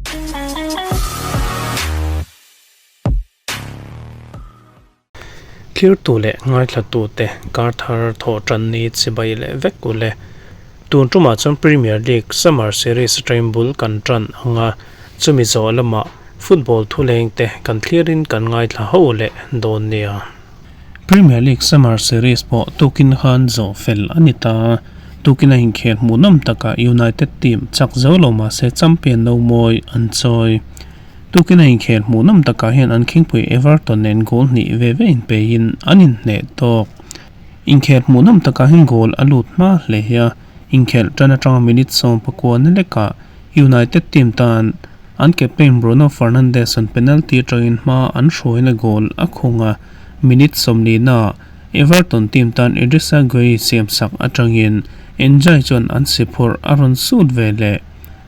Thirtu leh ngaithlatute kar thar thawh tan ni chibai leh vek u le. Tun tumah chuan Premier League Summer Series atangin bul kan tan ang a, chumi zawh lamah football thulengte kan thlirin kan ngaithla ho leh dawn nia. Premier League Summer Series pawh tukin khan zawh fel a ni ta. Tukin a inkhel hmuhnawm takah United team chak zo lo mahse champion no mawi an chawi. Tukin a inkhel hmuhnawm takah hian an khingpui Everton nen goal hnih ve ve inpeiin an inhneh tawk. Inkhel hmuhnawm takah hian goal a lut hma hle a, inkhelh tan atanga minute 19 na lekah United team tan an captain Bruno Fernandes an penalty atangin hma an hruaina goal a khung a, minute 40 naah Everton team tan Idrissa Gueye siamsak atangin Ndiaye chuan an si phurh a rawn sut ve leh.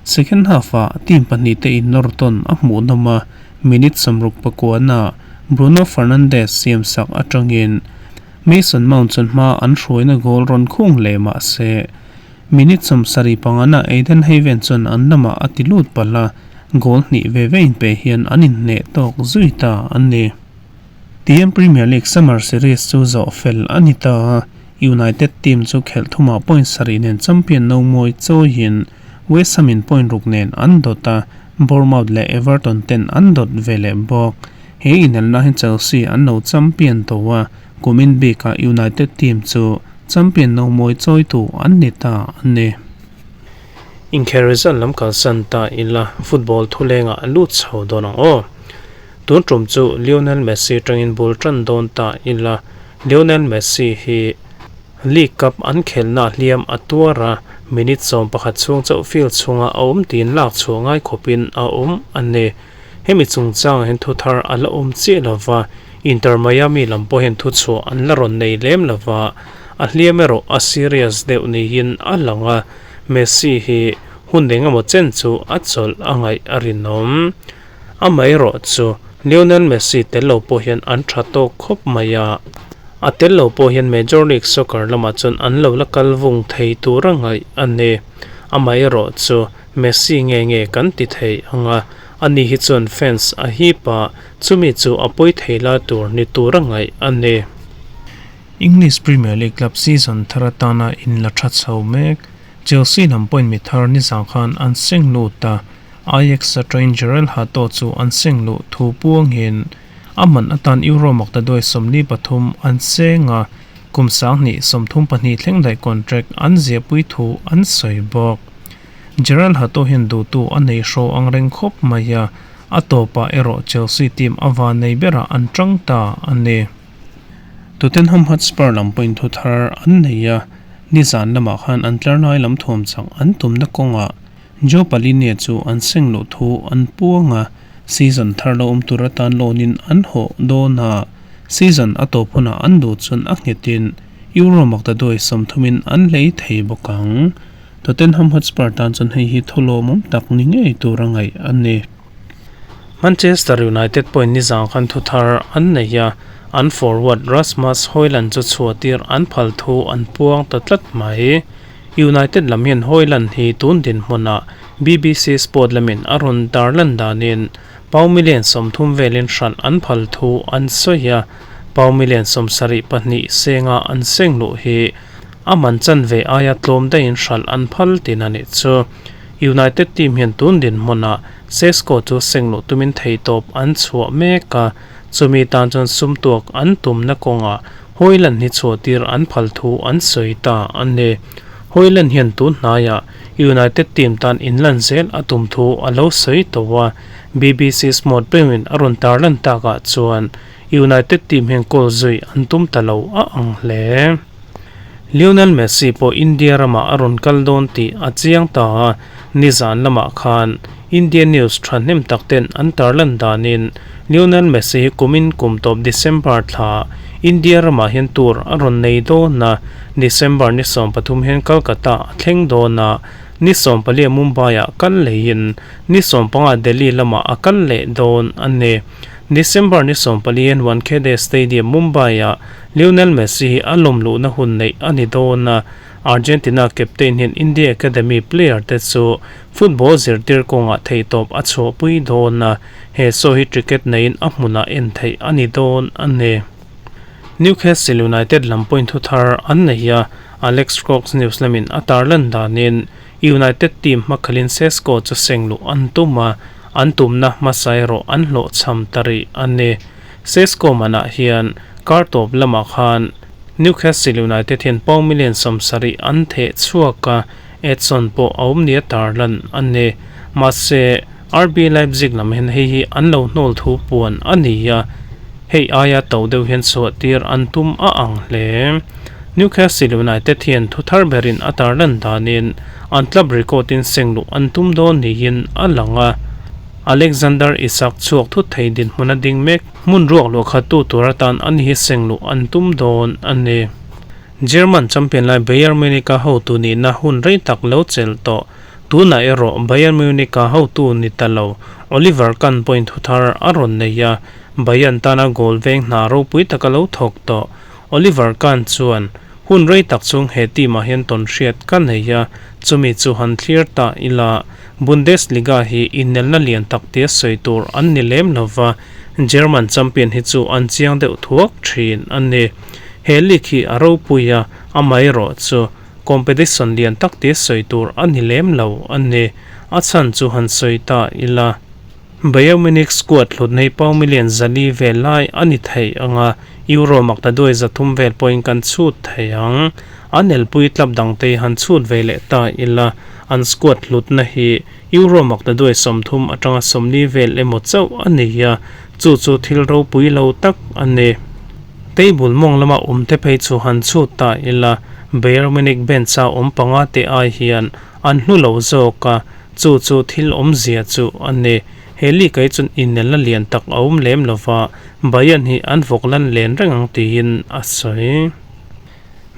Second half-ah team pahnih te innawr tawn a hmuhnawm a, minute 69 naah Bruno Fernandes siamsak atangin Mason Mount chuan hma an hruaina goal rawn khung leh mah se minute 75 naah Ayden Heaven chuan an lamah a ti lut palh a, goal hnih ve ve inpe hian an inhneh tawk zui ta a ni. TM Premier League Summer Series chu zawh fel a ni ta a, United team chu khelh thumah point sarih nen champion no mawi chawiin West Ham in point ruk nen an dawt a, Bournemouth leh Everton ten an dawt ve leh bawk. He inelna hi Chelsea an lo champion tawh a, kumin bikah United team chu champion no mawi chawitu an ni ta a ni. Inkhel result lam kalsan ta ila football thulengah a lut chho dawn ang aw. Tun tum chu Lionel Messi tangin bul tan dawn ta ila Lionel Messi hi League Cup an khelhna hliam a tuar a, minute 11 chhung chauh field chhunga a awm tiin lak chhuah ngai khawpin a awm a ni. Hemi chungchangah hian thu thar a la awm chiah lova, Inter Miami lam pawh hian thu chhuah an la rawn nei lem lova, a hliam erawh a serious deuh niin a lang a, Messi hi hun eng emaw chen chu a chawlh a ngaih a rinawm. Amaherawh chu Lionel Messi tel lo pawh hian an tha tawk khawp mai a, a tel lo pawh hian Major League Soccer lamah chuan an lo la kal vung thei tur a ngaih a ni. Amaherawh chu Messi nge nge kan ti thei ang a, ani hi chuan fans a hip a, chumi chu a pawi thei la tur ni tur a ngaih a ni. English Premier League club season thar atana in la tha chho mek Chelsea lam pawhin mi thar nizang khan an seng lut a, Ajax atangin Jorrel Hato chu an seng luh thu puangin a man atan Euro maktaduai 43 an seng a, kum 2032 thleng daih contract an ziahpui thu an sawi bawk. Jorrel Hato hian duhtu a nei hraw ang reng khawp mai a, a tawpah erawh Chelsea team a van nei berah an tang ta a ni. Tottenham Hotspur lam pawhin thu thar an nei a, nizan lamah khan an tlarlai lam thuam chak an tumna kawngah Joe Pallinia chu an seng loh thu an puang a, season thar lo awm tur atan loan-in an hawh dawn a, season a tawp hunah an duh chuan a nghetin Euro maktaduai 30-in an lei thei bawk ang. Tottenham Hotspur tan chuan hei hi thulawmawm tak ni ngei tur a ngaih a ni. Manchester United pawhin nizang khan thu thar an nei a, an forward Rasmus Hojlund chu chhuahtir an phal thu an puang ta tlat mai. United lam hian Hojlund hi tun dinhmunah BBC Sport lamin a rawn tarlan danin pound million 30 velin hralh an phal thu an sawi a, pound million 72 senga an seng luh hi a man chanve aia tlawm daihin hralh an phal tin a nih chu. United team hian tun dinhmunah Sesko chu seng luh tumin theitawp an chhuah mek a, chumi tan chuan sum tuak an tumna kawngah Hojlund hi chhuahtir an phal thu an sawi ta a ni. Hojlund hian tun hnaiah United team tan inlan zel a tum thu a lo sawi tawh a, BBC Sport pawhin a rawn tarlan takah chuan United team hian goal zui an tum ta lo a ang hle. Lionel Messi pawh India ramah a rawn kal dawn tih a chiang ta a, nizan lamah khan India news thahnem tak ten an tarlan danin Lionel Messi hi kumin kum tawp December thla India ramah hian tour a rawn nei dawn a, December ni 13 hian Kolkata a thleng dawn a, ni 14 Mumbai ah kal leiin ni 15 Delhi lamah a kal leh dawn a ni. December ni 14 hian Wankhede Stadium Mumbai ah Lionel Messi hi a lawm luhna hun neih a ni dawn a, Argentina captain hian India Academy player te chu football zirtir kawngah theihtawp a chhuahpui dawn a, he show hi ticket neiin a hmunah en theih a ni dawn a ni. Newcastle United lam pawhin thu thar an nei a, Alex Crooks News lamin a tarlan danin United team hmakhalin Sesko chu seng luh an tum a, an tumna hmasa erawh an hlawhchham ta rih a ni. Sesko manah hian kar tawp lamah khan Newcastle United hian pound million 70 an theh chhuak a, Edson pawh a awm nia tarlan a ni. Mahse, RB Leipzig lam hian hei hi an lo hnawl thu puan a ni a, hei aia to deuh hian chhuah tir an tum a ang hle. Newcastle United hian thu thar berin a tarlan danin an club record in seng luh an tum dawn niin a lang a. Alexander Isak chhuak thut thei dinhmun a ding mek. Hmun ruak luah khat tu tur atan an hi seng luh an tum dawn a ni. German champion lai Bayern Munich-a hotu nihna hun rei tak lo chelh tawh. Tunah erawh Bayern Munich-a hotu ni ta lo Oliver Kahn pawhin thu thar a rawn nei a, Bayern tana goal veng hna ropui taka lo thawk tawh. Oliver Kahn chuan, Hun rei tak chung he team ah hian tawn hriat ka nei a, chumi chu han thlir ta ila, Bundesliga hi inelna lian tak tia sawi tur an ni lem lova, German champion hi chu an chiang deuh thuak thin a ni. He league hi a ropui a, amaherawh chu competition lian tak tia sawi tur a ni lem lo a ni. A chhan chu han sawi ta ila. Bayern Munich squad hlut nei pau million 400 vel lai a ni thei ang a, Euro maktaduai 300 vel pawhin kan chhut thei ang. An elpui club dangte hi han chhut ve leh ta ila, an squad hlutna hi Euro maktaduai 30 atanga 40 vel emaw chauh a ni a, chu chu thil ropui lo tak a ni. Table mawng lama awmte phei chu han chhut ta ila, Bayern Munich bench-a awm panga te ai hian an hlu lo zawk a, Chu chu thil awmzia chu a ni. He league ah hi chuan inelna lian tak a awm lem lova, Bayern hi an vawk lan len reng ang tiin a sawi.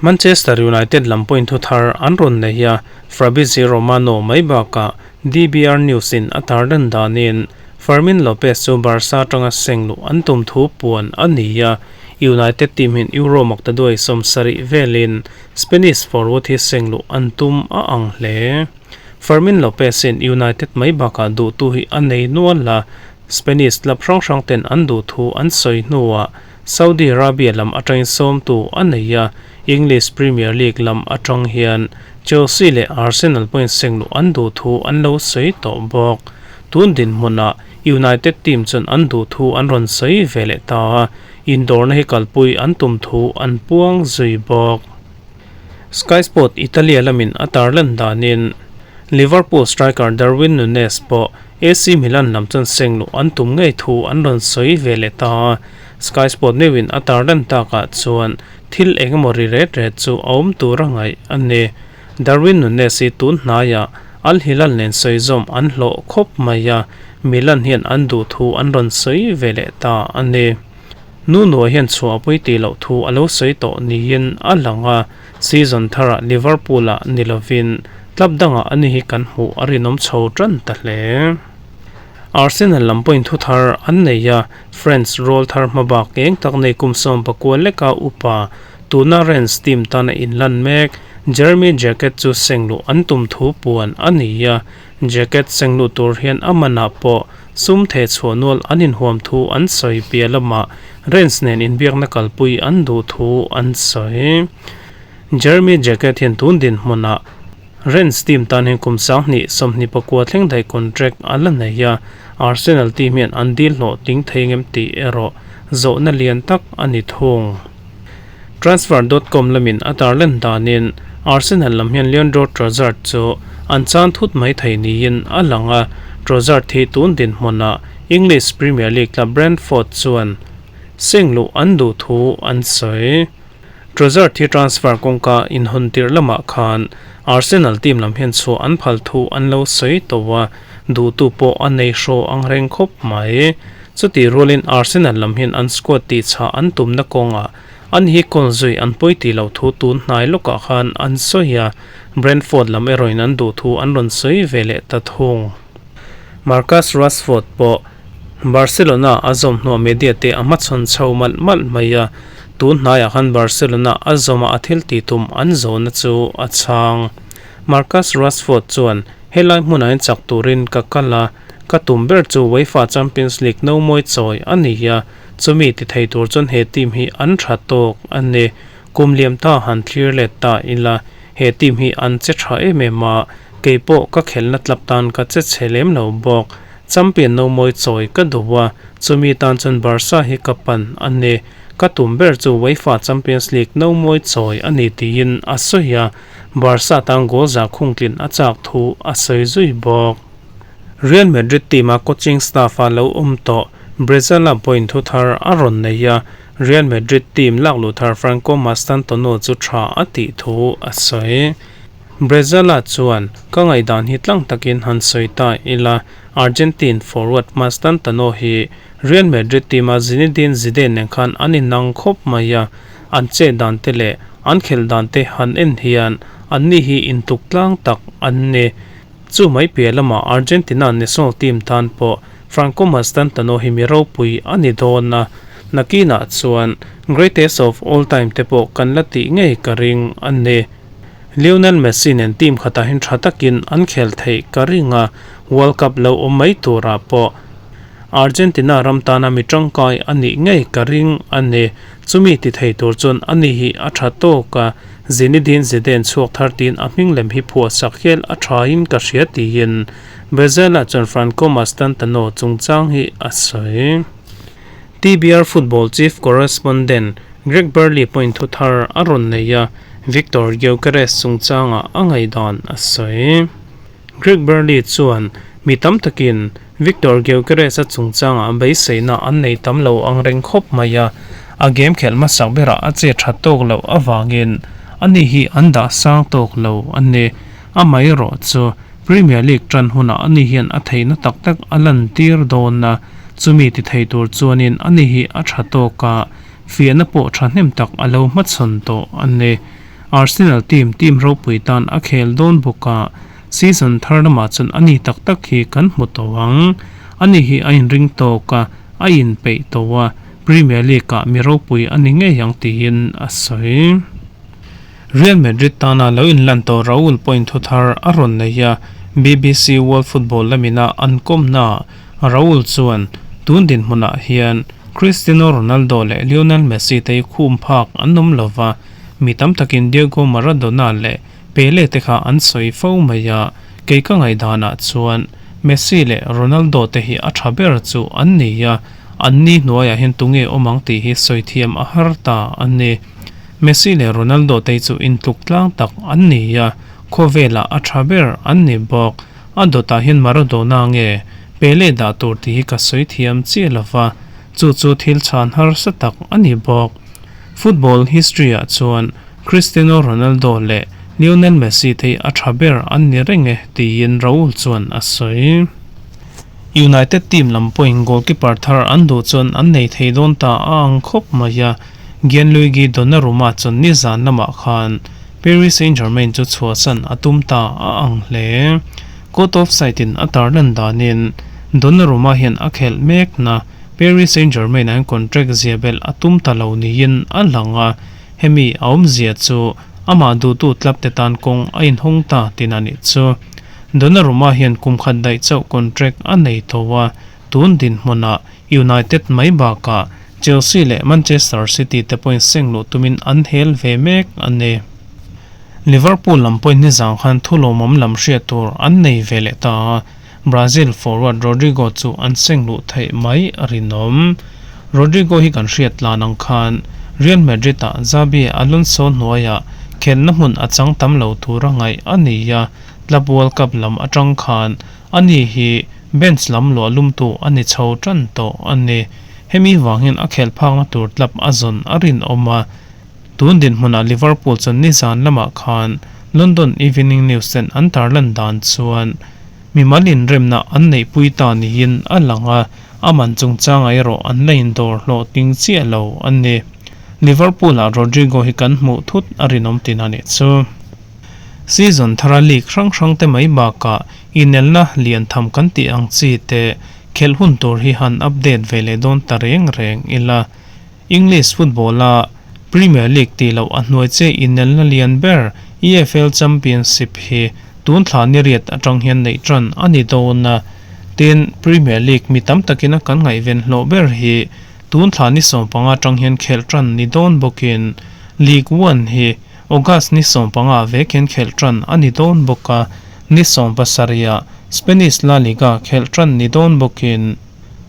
Manchester United lam pawhin thu thar an rawn nei a, Fabrizio Romano mai bakah DBR News in a tar dan danin Fermin Lopez chu Barca atanga seng luh an tum thu puan a ni a, United team hian Euro maktaduai 70 velin Spanish forward hi seng luh an tum a ang hle. Fermin Lopez-in United mai bakah duhtu hi a nei nual a, Spanish club hrang hrang ten an duh thu an sawi hnuah Saudi Arabia lam atangin sawmtu a nei a, English Premier League lam atang hian Chelsea leh Arsenal pawhin seng luh an duh thu an lo sawi tawh bawk. Tun dinhmunah United team chuan an duh thu an rawn sawi ve leh ta a, indawrna hi kalpui an tum thu an puang zui bawk. Sky Sport Italia lamin a tarlan danin Liverpool striker Darwin Nunez pawh AC Milan lam chuan seng luh an tum ngei thu an rawn sawi ve leh ta a. Sky Sport meuhin a tarlan takah chuan thil eng emaw ri ret ret chu a awm tur a ngaih a ni. Darwin Nunez hi tun hnaiah Al Hilal nen sawi zawm an hlawh khawp mai a, Milan hian an duh thu an rawn sawi ve leh ta a ni. Nu Nuai hian chhuahpui tih loh thu a lo sawi tawh niin a lang a, season tharah Liverpool-ah ni lovin club dangah ani hi kan hmuh a rinawm chho tan ta hle. Arsenal lam pawhin thu thar an nei a, French rawl thar hma bak eng tak nei kum 19 leka upa tuna Rennes team tana inlan mek Jeremy Jacquet chu seng luh an tum thu puan a ni a, Jacquet seng luh tur hian a manah pawh Sum theh chhuah nual an inhuam thu an sawi piah lamah Rennes nen inbiakna kalpui an duh thu an sawi. Jeremy Jacquet hian tun dinhmunah Rennes team tan hian kum 2029 thleng daih contract a la nei a, Arsenal team hian an deal hlawhtling thei ngem tih erawh zawhna lian tak a ni thung. Transfer dot com lamin a tarlan danin Arsenal lam hian Leandro Trossard chu an chan thut mai thei niin a lang a, Trossard hi tun dinhmunah English Premier League club Brentford chuan seng luh an duh thu an sawi. Trossard hi transfer kawngka inhawn tirh lamah khan Arsenal team lam hian chhuah an phal thu an lo sawi tawh a, duhtu pawh a nei hraw ang reng khawp mai. Chutih rualin Arsenal lam hian an squad tihchhah an tumna kawngah an hi kawl zui an pawi tih loh thu tun hnai lawkah khan an sawi a, Brentford lam erawhin an duh thu an rawn sawi ve leh ta thung. Marcus Rashford pawh Barcelona a zawm hnuah media te a hmachhawn chho malh malh mai a, Tun hnaiah khan Barcelona a zawma a thil tih tum an zawhna chu a chhang. Marcus Rashford chuan, Helai hmunah hian chak turin ka kal a, ka tum ber chu UEFA Champions League no mawi chawi a ni a, chumi ti thei tur chuan he team hi an tha tawk a ni. Kum liam ta han thlir let ta ila, he team hi an che tha em em a, kei pawh ka khelhna tlap tan ka che chhe lem lo bawk. Champion no mawi chawi ka duh a, chumi tan chuan Barca hi ka pan a ni. Ka tum ber chu UEFA Champions League no mawi chawi a ni tiin a sawi a, Barca tan goal za khungtlin a chak thu a sawi zui bawk. Real Madrid team a coaching staff a lo awm tawh Brezala pawhin thu thar a rawn nei a, Real Madrid team lakluh thar Franco Mastantono chu tha a tih thu a sawi. Brezala chuan, Ka ngaihdan hi tlang takin han sawi ta ila, Argentine forward Mastantano hi Real Madrid team a Zinedine Zidane nen khan an inang khawp mai a, an chet dan te leh an khelh dan te han en hian anni hi intluk tlang tak an ni. Chu mai piah lamah Argentina national team tan pawh Franco Mastantano hi mi ropui a ni dawn a, nakinah chuan greatest of all time te pawh kan la tih ngei ka ring a ni. Lionel Messi nen team khatah hian tha takin an khel theih ka ring a, World Cup lo awm mai turah pawh Argentina ram tana mi tangkai a nih ngei ka ring a ni. Chumi ti thei tur chuan ani hi a tha tawk a, Zinedine Zidane chhuak thar tiin a hming lem hi phuah sak hial a thain ka hria tiin Brazil-ah chuan Franco Mastantano chungchang hi a sawi. TBR Football Chief Correspondent Greg Burley pawhin thu thar a rawn nei a, Viktor Gyokeres chungchangah a ngaihdan a sawi. Greg Burley chuan mi tam takin Viktor Gyokeres-a chungchangah beiseina an nei tam lo ang reng khawp mai a, a game khelh hmasak berah a che tha tawk loh avangin ani hi an dah sang tawk lo a ni. Amaherawh chu Premier League tan hunah ani hian a theihna tak tak a lantir dawn a, chumi ti thei tur chuanin ani hi a tha tawk a, fiahna pawh thahnem tak a lo hmachhawn tawh a ni. Arsenal team team ropui tan a khel dawn bawk a, season thar lamah chuan ani tak tak hi kan hmu tawh ang. Ani hi a inring tawk a, a inpeih tawh a, Premier League-ah mi ropui a ni ngei ang tiin a sawi. Real Madrid tana lo inlan tawh Raul pawhin thu thar a rawn nei a, BBC World Football lamina an kawmnaah Raul chuan tun dinhmunah hian Cristiano Ronaldo leh Lionel Messi te hi khum phak an awm lo va, mi tam takin Diego Maradona leh Pele te kha an sawi fo mai a, kei ka ngaihdanah chuan Messi leh Ronaldo te hi a tha ber chu an ni a, anni hnuaiah hian tunge awm ang tih hi sawi thiam a har ta a ni. Messi leh Ronaldo te chu intluk tlang tak an ni a, khawvelah a tha ber an ni bawk. A dawtah hian Maradona nge Pele dah tur tih hi ka sawi thiam chiah lo va, chu chu thil chhan harsa tak a ni bawk. Football history-ah chuan Cristiano Ronaldo leh Lionel Messi te hi a tha ber an ni reng e, tiin Raul chuan a sawi. United team lam pawhin goalkeeper thar an duh chuan an nei thei dawn ta a ang khawp mai a, Gianluigi Donnarumma chuan nizan lamah khan Paris Saint-Germain chu chhuahsan a tum ta a ang hle. Court of Sight-in a tarlan danin Donnarumma hian a khelh mekna Paris Saint-Germain an contract zia belh a tum ta lo niin a lang a, hemi a awmzia chu amah duhtu club te tan kawng a inhawng ta tin a nih chu. Donnarumma hian kum khat daih chauh contract a nei tho a, tun dinhmunah United mai bakah Chelsea leh Manchester City te pawhin seng luh tumin an hel ve mek a ni. Liverpool lam pawhin nizang khan thu lawmawm lam hriat tur an nei ve leh ta a, Brazil forward Rodrygo chu an seng luh theih mai a rinawm. Rodrygo hi kan hriat tlan ang khan Real Madrid-ah Xabi Alonso hnuaiah khelhna hmun a chang tam lo tura ngaih a ni a, Club World Cup lam atang khan ani hi bench lam luah lumtu a ni chho tan tawh a ni. Hemi vang hian a khelh phakna tur club a zawn a rinawm a. Tun dinhmunah Liverpool chuan nizan lamah khan London Evening News ten an tarlan dan chuan mimal inremna an neihpui ta niin a lang a, a man chungchangah erawh an la indawr hlawhtling chiah lo a ni. Liverpool-ah Rodrigo hi kan hmuh thut a rinawm tin a nih chu. Season thara league hrang hrang te mai bakah inelna lian tham kan tih ang chi te khelh hun tur hi han update ve leh dawn ta reng reng ila. English football-a. Premier League tih loh a hnuai che inelna lian ber EFL Championship hi tun thla ni riat atang hian neih tan a ni dawn a. Tin, Premier League mi tam takin a kan ngaihven hlawh ber hi tun thla ni 15 atang hian khelh tan ni dawn bawkin League One hi August ni 15 ah vek hian khelh tan a ni dawn bawk a, ni 17 ah Spanish La Liga khelh tan ni dawn bawkin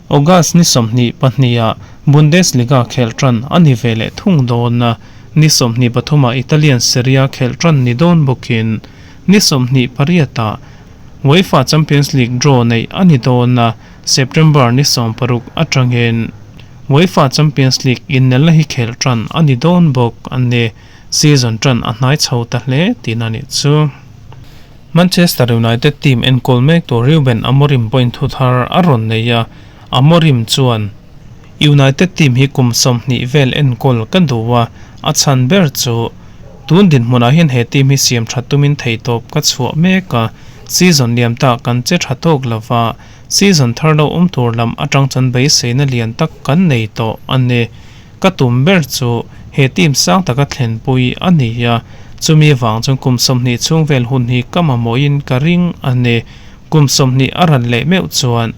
August ni 22 ah Bundesliga khelh tan a ni ve leh thung dawn a, ni 23 ah Italian Serie A khelh tan ni dawn bawkin ni 28 ah UEFA Champions League draw neih a ni dawn a, September ni 16 atangin UEFA Champions League inelna hi khelh tan a ni dawn bawk a ni. Season tan a hnai chho ta hle tihna a nih chu. Manchester United team enkawl mek tur Ruben Amorim pawhin thu thar a rawn nei a, Amorim chuan, United team hi kum 20 vel enkawl ka duh a, a chhan ber chu tun dinhmunah hian he team hi siam tha tumin theihtawp ka chhuah mek a, season liam ta kan che tha tawk lova, season thar lo awm tur lam atang chuan beiseina lian tak kan nei tawh a ni. Ka tum ber chu he team sang taka thlenpui a ni a, chumi vang chuan kum 20 chhung vel hun hi ka mamawhin ka ring a ni. Kum 20 a ran leh meuh chuan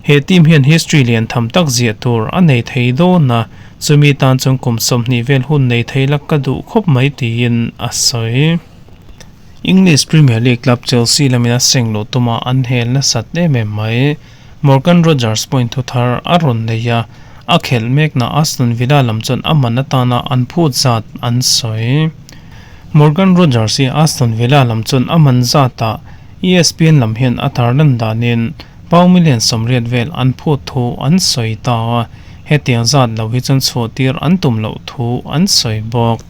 he team hian history lian tham tak ziah tur a nei thei dawn a, chumi tan chuan kum 20 vel hun nei thei la ka duh khawp mai tiin a sawi. English Premier League club Chelsea lamin a seng luh tuma an hel nasat em em mai. Morgan Rogers pawhin thu thar a rawn nei a, a khelh mekna Aston Villa lam chuan a man atana an phut zat an sawi. Morgan Rogers hi Aston Villa lam chuan a man zatah ESPN lam hian a tarlan danin pound million 80 vel an phut thu an sawi ta a, hetiang zat lo hi chuan chhuah tir an tum loh thu an sawi bawk.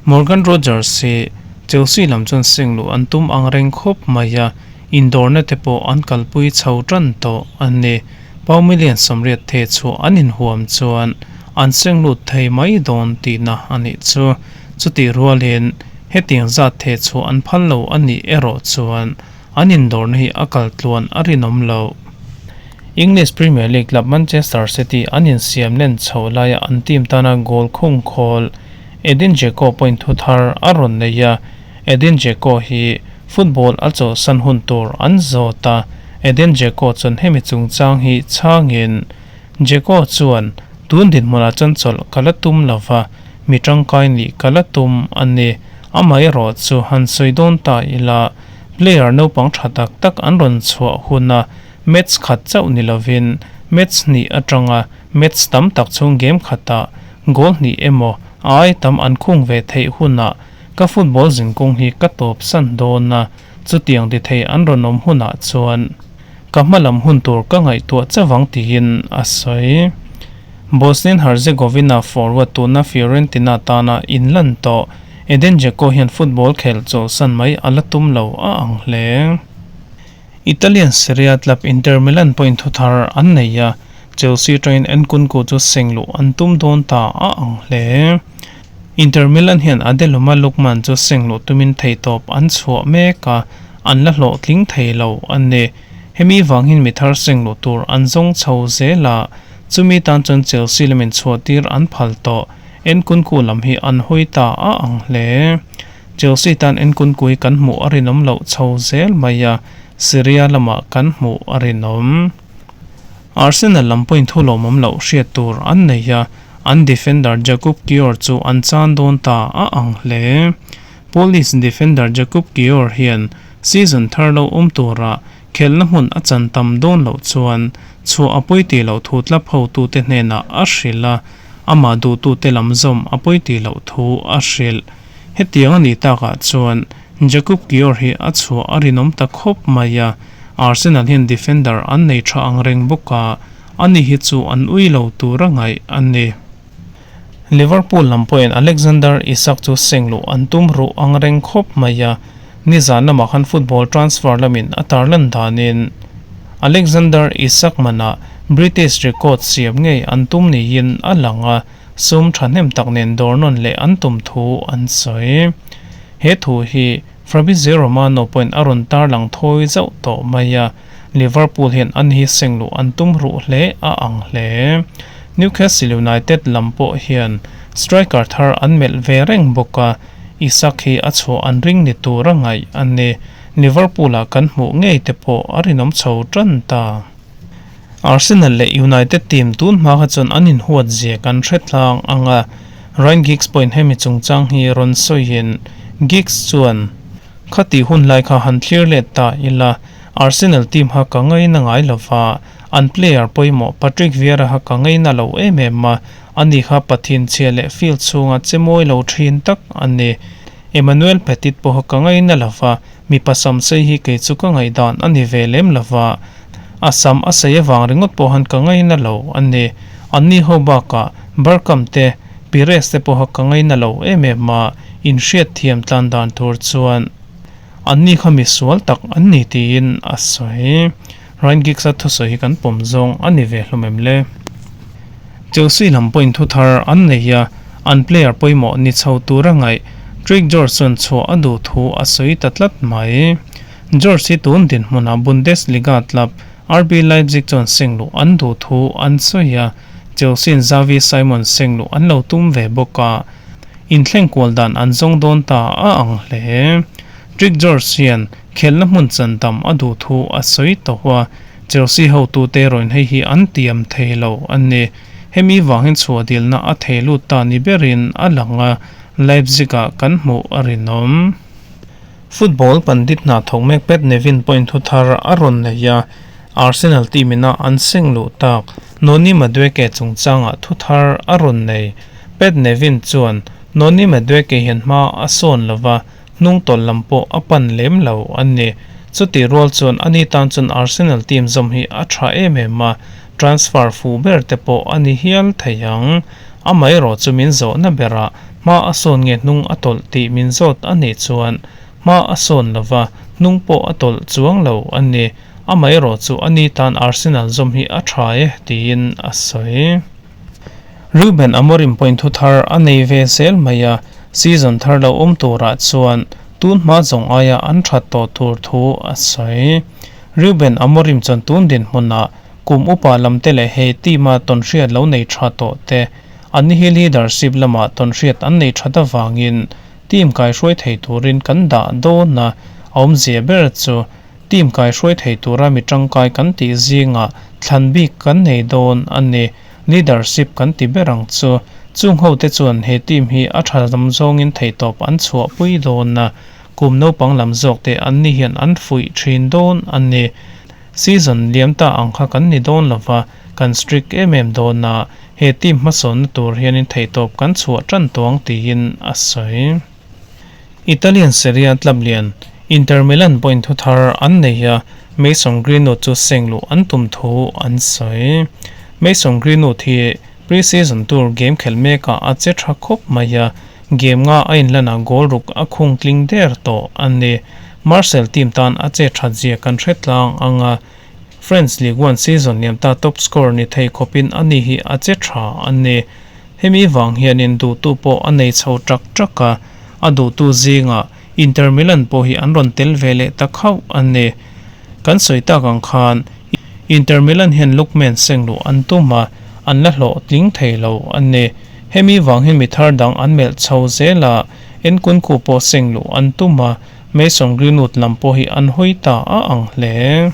Morgan Rogers hi Chelsea lam chuan seng luh an tum ang reng khawp mai a, indawrna te pawh an kalpui chho tan tawh a ni. Pound million 80 the chhuah an inhuam chuan an seng lut thei mai dawn tihna a nih chu. Chutih rualin hetiang zat the chhuah an phal lo a nih erawh chuan an indawrna hi a kal tluan a rinawm loh. English Premier League club Manchester City an insiam len chhoh laia an team tana goal khung khawl Edin Dzeko pawhin thu thar a rawn nei a, Edin Dzeko hi football a chawlhsan hun tur an zawt a, Edin Dzeko chuan hemi chungchang hi chhangin Dzeko chuan tun dinhmunah chuan chawlh ka la tum lova, mi tangkai nih ka la tum a ni. Amaherawh chu han sawi dawn ta ila, player naupang tha tak tak an rawn chhuah huna match khat chauh ni lovin match hnih atanga match tam tak chhung game khatah goal hnih emaw a ai tam an khung ve theih hunah ka football zinkawng hi ka tawp san dawn a, chutiang ti thei an rawn awm hunah chuan ka hmalam hun tur ka ngaihtuah chauh ang tiin a sawi. Bosnian Herzegovina forward tuna Fiorentina tana inlan tawh Edin Dzeko hian football khelh chawlhsan mai a la tum lo a ang hle. Italian Serie A club Inter Milan pawhin thu thar an nei a, Chelsea atangin Nkunku chu seng luh an tum dawn ta a ang hle. Inter Milan hian Adeloma Lookman chu seng luh tumin theihtawp an chhuah mek a, an la hlawhtling thei lo a ni. Hemi vangin mi thar seng luh tur an zawng chho zel a, chumi tan chuan Chelsea lamin chhuah tir an phal tawh. Nkunku lam hi an hawi ta a ang hle. Chelsea tan Nkunku hi kan hmuh a rinawm loh chho zel mai a, Serie A lamah kan hmuh a rinawm. Arsenal lam pawhin thu lawmawm loh hriat tur an nei a, an defender Jakub Kiwior chu an chan dawn ta a ang hle. Polish defender Jakub Kiwior hian season thar lo awm tura khelhna hmun a chan tam dawn loh chuan chhuah a pawi tih loh thu tlap hotute hnenah a hrilh a, amah duhtute lam zawm a pawi tih loh thu a hrilh. Hetiang a nih takah chuan Jakub Kiwior hi a chhuah a rinawm ta khawp mai a, Arsenal hian defender an nei tha ang reng bawk a, ani hi chu an ui lo tur a ngaih a ni. Liverpool lam pawhin Alexander Isak chu seng luh an tum ruh ang reng khawp mai a, nizan lamah khan football transfer lamin a tarlan danin Alexander Isak manah British record siam ngei an tum niin a lang a, sum thahnem tak nen dawr nawn leh an tum thu an sawi. He thu hi Fabrizio Romano pawhin a rawn tarlang thawi zauh tawh mai a, Liverpool hian an hi seng luh an tum ruh hle a ang hle. Newcastle United lam pawh hian Striker thar an melh ve reng bawk a, Isak hi a chhuah an ring ni tur a ngaih a ni. Liverpool-ah kan hmuh ngei te pawh a rinawm chho tan ta. Arsenal leh United team tun hma kha chuan an inhuat zia kan hre tlang ang a, Ryan Giggs pawhin hemi chungchang hi rawn sawiin Giggs chuan, Khati hun lai kha han thlir let ta ila, Arsenal team kha ka ngaina ngai lova, an player pawimawh Patrick Vieira kha ka ngaina lo em em a, ani kha Pathian chhia leh field chhunga che mawi lo thin tak a ni. Emmanuel Petit pawha ka ngaina lova, mipa sam sei hi kei chu ka ngaihdan a ni ve lem lova, a sam a sei avang ringawt pawh han ka ngaina lo a ni. Anni ho bakah Bergkamp te, Pires te pawha ka ngaina lo em em a, inhriat thiam tlan dan tur chuan anni kha misual tak an ni tiin a sawi. Ryan Giggs-a thusawi hi kan pawm zawng a ni ve hlawm em le? Chelsea lam pawhin thu thar an nei a, an player pawimawh ni chho tura ngaih Trick George chuan chhuah a duh thu a sawi ta tlat mai. George hi tun dinhmunah Bundesliga club RB Leipzig chuan seng luh an duh thu an sawi a, Chelsea-in Xavi Simons seng luh an lo tum ve bawk a, inthleng kual dan an zawng dawn ta a ang hle. Trick George hian khelna hmun chan tam a duh thu a sawi tawh a, Chelsea hotute erawhin hei hi an tiam thei lo a ni. Hemi vangin chhuah dilna a thei lut ta ni berin a lang a, Leipzig-ah kan hmuh a rinawm. Football pandit hna thawk mek Pat Nevin pawhin thu thar a rawn nei a, Arsenal team ina an seng luh tak Noni Madueke chungchangah thu thar a rawn nei. Pat Nevin chuan Noni Madueke hian hma a sawn lova, hnung tawlh lam pawh a pan lem lo a ni. Chutih rual chuan ani tan chuan Arsenal team zawm hi a tha em em a, transfer fuh ber te pawh a ni hial thei ang. Amaherawh chu min zawhna berah hma a sawn nge hnung a tawlh tih min zawt a nih chuan hma a sawn lova, hnung pawh a tawlh chuang lo a ni. Amaherawh chu ani tan Arsenal zawm hi a tha e tiin a sawi. Ruben Amorim pawhin thu thar a nei ve zel mai a, season thar lo awm turah chuan tun hma zawng aia an that tawh tur thu a sawi. Ruben Amorim chuan tun dinhmunah kum upa lamte leh hei team-a tawnhriat lo nei tha tawh te, an hi leadership lamah tawnhriat an nei that avangin team kaihruai thei turin kan dah dawn a, a awmzia ber chu Team kaihruai thei tura mi tangkai kan tih zingah thlan bik kan nei dawn a ni. Leadership kan ti ber ang chu. Chung hote chuan he team hi a tha lam zawngin theihtawp an chhuahpui dawn a, kum naupang lam zawkte an ni hian an fuih thin dawn a ni. Season liam ta ang kha kan ni dawn lova, kan strict em em dawn a, he team hmasawnna tur hianin theihtawp kan chhuah tan tuang tiin a sawi. Italian Serie A club lian Inter Milan pawhin thu thar an nei a, Mason Greenwood chu seng luh an tum thu an sawi. Mason Greenwood hi pre-season tour game khelh mekah a che tha khawp mai a, game nga a inlanah goal ruk a khung tling der tawh a ni. Marseille team tan a che that zia kan hre tlang ang a, French Ligue 1 season liam ta top scorer ni thei khawpin ani hi a che tha a ni. Hemi vang hianin duhtu pawh a nei chho ṭak ṭak a, a duhtu zingah Inter Milan pawh hi an rawn tel ve leh ta khauh a ni. Kan sawi tak ang khan Inter Milan hian Lookman seng luh an tum a, an la hlawhtling thei lo a ni. Hemi vang hian mi thar dang an melh chho zel a, Nkunku pawh seng luh an tum a, Mason Greenwood lam pawh hi an hawi ta a ang hle.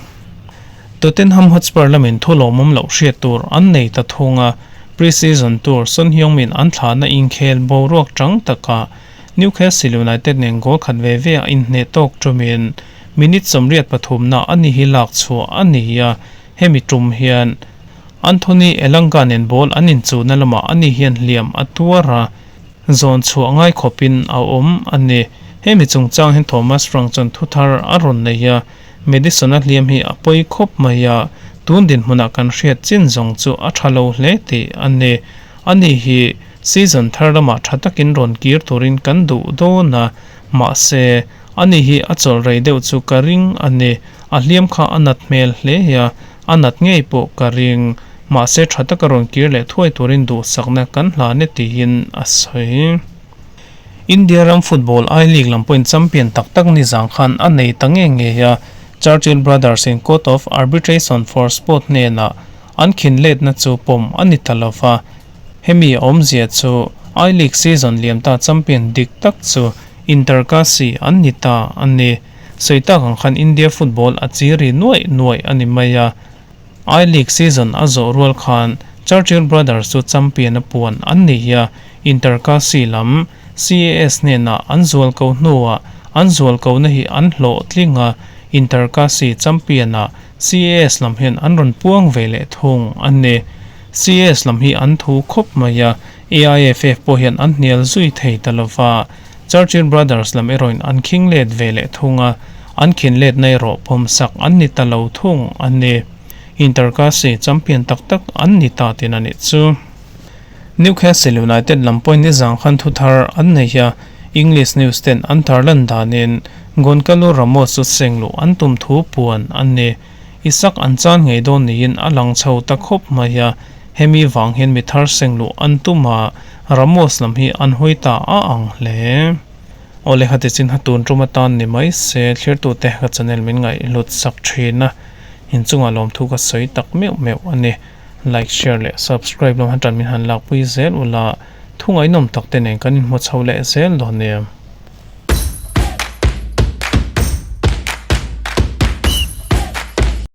Tottenham Hotspur lamin thu lawmawm loh hriat tur an nei ta thung a, pre-season tur Son Heung-min an thlahna inkhel boruak chang takah Newcastle United nen goal khat ve ve a inhneh tawk tumin minute 83 na a ni hi lak chhuah a ni a, hemi tum hian Anthony Elanga nen ball an inchuhna lamah ani hian hliam a tuar a, zawn chhuah ngai khawpin a awm a ni. Hemi chungchang hian Thomas Frank chuan thu thar a rawn nei a, Madison-a hliam hi a pawi khawp mai a, tun dinhmunah kan hriat chin zawng chu a tha lo hle tih a ni. Ani hi season thar lamah tha takin rawn kir turin kan duh dawn a, mahse, ani hi a chawlh rei deuh chu ka ring a ni. A hliam kha a nat hmel hle a, a nat ngei pawh ka ring. Mahse, tha taka rawn kir leh thuai turin duhsakna kan hlan e tiin a sawi. India ram football I-League lam pawhin champion tak tak ni zang khan a nei ta nge nge a, Churchill Brothers in Court of Arbitration for Sport hnenah an khin letna chu pawm a ni ta lo va, hemi awmzia chu I-League season liam ta champion dik tak chu Inter Kashi an ni ta a ni. Sawi tak ang khan India football a chiri nuaih nuaih a ni mai a. I-League season a zawh rual khan Churchill Brothers chu champion a puan an ni a, Inter Kashi lam CAS hnenah an zual ko hnuah an zual kohna hi an hlawh tling a, Inter Kashi champion ah CAS lam hian an rawn puang ve leh thung a ni. CAS lam hi an thu khawp mai a, AIFF pawh hian an hnial zui thei ta lo va, Churchill Brothers lam erawhin an khing let ve leh thung a, an khin letna erawh pawmsak an ni ta lo thung a ni. Intercassi champion tak tak an ni ta tin a nih chu. Newcastle United lam pawhin nizang khan thu thar an nei a, English news ten an tarlan danin Goncalo Ramos chu seng luh an tum thu puan a ni. Isak an chan ngei dawn niin a lang chho ta khawp mai a, hemi vang hian mi thar seng luh an tum a, Ramos lam hi an hawi ta a ang hle. Awle khati chin ha tun tum atan ni mai se thlirtute ka channel min ngaihhlut sak thin a, inchungah lawmthu ka sawi tak meuh meuh a ni. Like, share leh subscribe lam han tan min han lakpui zel ula, thu ngaihnawm tak te nen kan inhmu chho leh zel dawn nia.